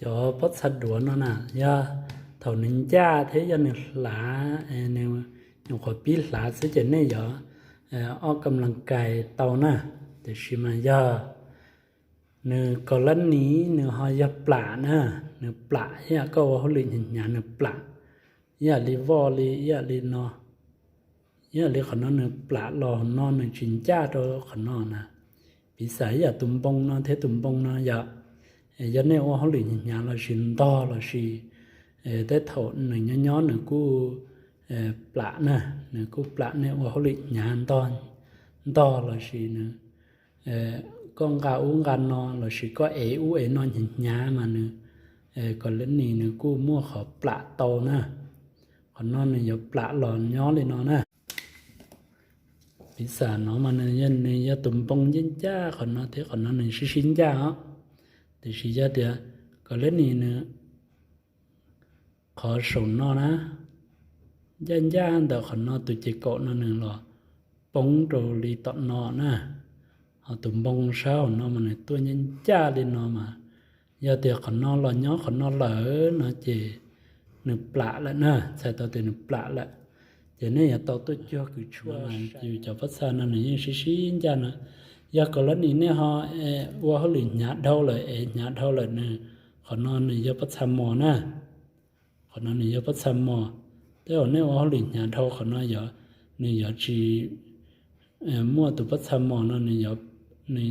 Cov pob txha duav no na, yog thaum nws ncaj thiab yog nws hlav, nws nyuam qhuav pib hlav xwb ces nej yuav ob kam las kais tau na. Tiam sis mas yog nws kaus lab nis nws ho yog plam na, nws plam ib yam koj ua hauj lwm hnyav hnyav nws plam, ib yam li voj li ib yam li no, ib yam li qhov no nws plam los no nws tsis ncaj rau qhov no na. Piv xam ib yam tus npoo no thiab tus npoo no yom, yog nej ua hauj lwm hnyav hnyav lossis ntog lossis tej thaum nws nyob nyob nws kuj plam na, nws kuj plam nej ua hauj lwm hnyav ntog, ntog lossis nws, koj nqa ub nqa no lossis koj ev ub ev no hnyav hnyav mas nws, kaus lab nis nws kuj muaj qhov plam tau na. Qhov no nws yuav plam los nyob li no na. Piv xam no mas nws yog tus npoo ncaj ncaj qhov no thiab qhov no nws sib sib ncaj os. Tiam sis yog tias kaus lab nis nws qhov saum no na, ncaj ncaj ntawm qhov no tus ces kaum no nws los poob rau li tom no na, ho tus npoo sab hauv no mas nws tuaj ncaj ncaj li no mas, yog tias qhov no los nyob qhov no lawm no ces nws plam lawm na, txhais tau tias nws plam lawm. Ces nej yuav tau tuaj cuag kws tshuaj, yus cov pob txha no nws yeej sib sib ncaj no. Yog kaus lab nis nej ho ua hauj lwm hnyav dhau lawm es hnyav dhau lawm nws, qhov no nws yog pob txha mos na. Qhov no nws yog pob txha mos. Tej zaum nej ua hauj lwm hnyav dhau qhov no yog, nws yuav tsis muaj tus pob txha mos no, nws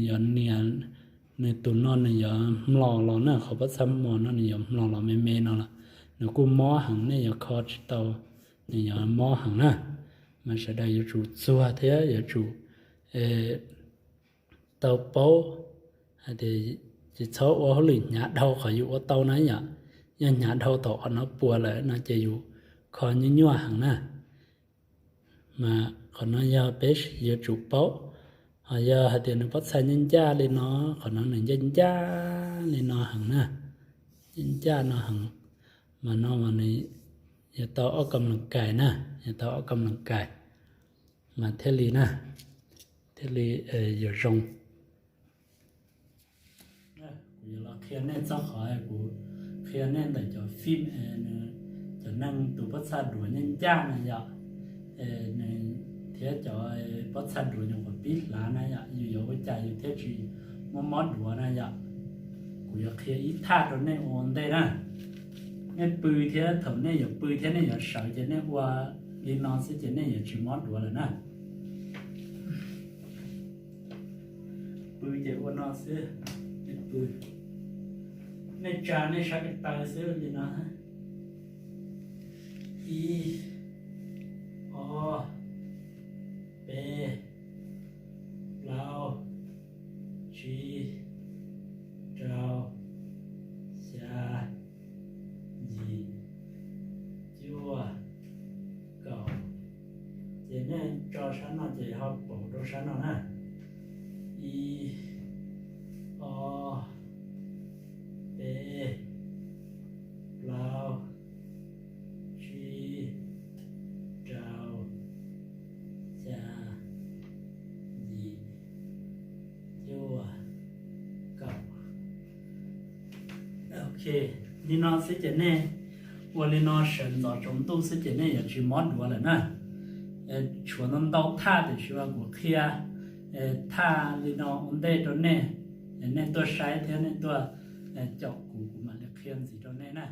yuav nias, nws tus no nws yuav mlos los na, qhov pob txha mos no nws yuav mlos los me me no los nws kuj mob heev, nej yuav kho tsis tau, nws yuav mob heev na. Mas sawv daws yuav tsum txuag thiab yuav tsum tau paub hais tias tsis txhob ua hauj lwm hnyav dhau qhov yus ua tau na yom. Yog hnyav dhau thaum qhov no puas lawm no ces yus kho nyuaj nyuaj heev na. Mas qhov no yog peb yuav tsum paub. Ho yog hais tias nws pob txha ncaj ncaj li no, qhov no nws ncaj ncaj li no heev na, ncaj ncaj no heev, mas no mas nws yuav tau ob kam las kais na, yuav tau ob kam las kais mas thiaj li na, thiaj li yuav zoo. Kuv yuav los qhia nej txog qhov kuv qhia nej ntawm cov fij, cov neeg tus pob txha duav ncaj ncaj na yom, nws thiab cov pob txha duav nyuam qhuav pib hlav na yom, yus yuav ua cas yus thiaj tsis mob mob duav na yom. Kuv yuav qhia ib thaj rau nej ua ntej na. Nej pw thiab thaum nej yuav pw thiab nej yuav sawv ces nej ua li no xwb ces nej yuav tsis mob duav lawm na. Pw ces ua no xwb, nej pw, nej tsa nej sab ko taw xwb li no. Ib, ob, peb, plaub, tsib, rau, xya, yim, cuaj, kaum. Ces nej tso sab no ces ho paum rau sab no na. Ib, ob, peb, plaub, tsib, rau, xya, yim, cuaj, kaum. Ok, li no xwb ces nej ua li no sawv ntxov tsaus ntuj xwb ces nej yuav tsis mob duav lawm na. Tshuav ntau ntau thaj tiam sis mas kuv qhia thaj li no ua ntej rau nej, nej tuaj saib thiab nej tuaj caum kuv, kuv mam li qhia ntxiv rau nej na.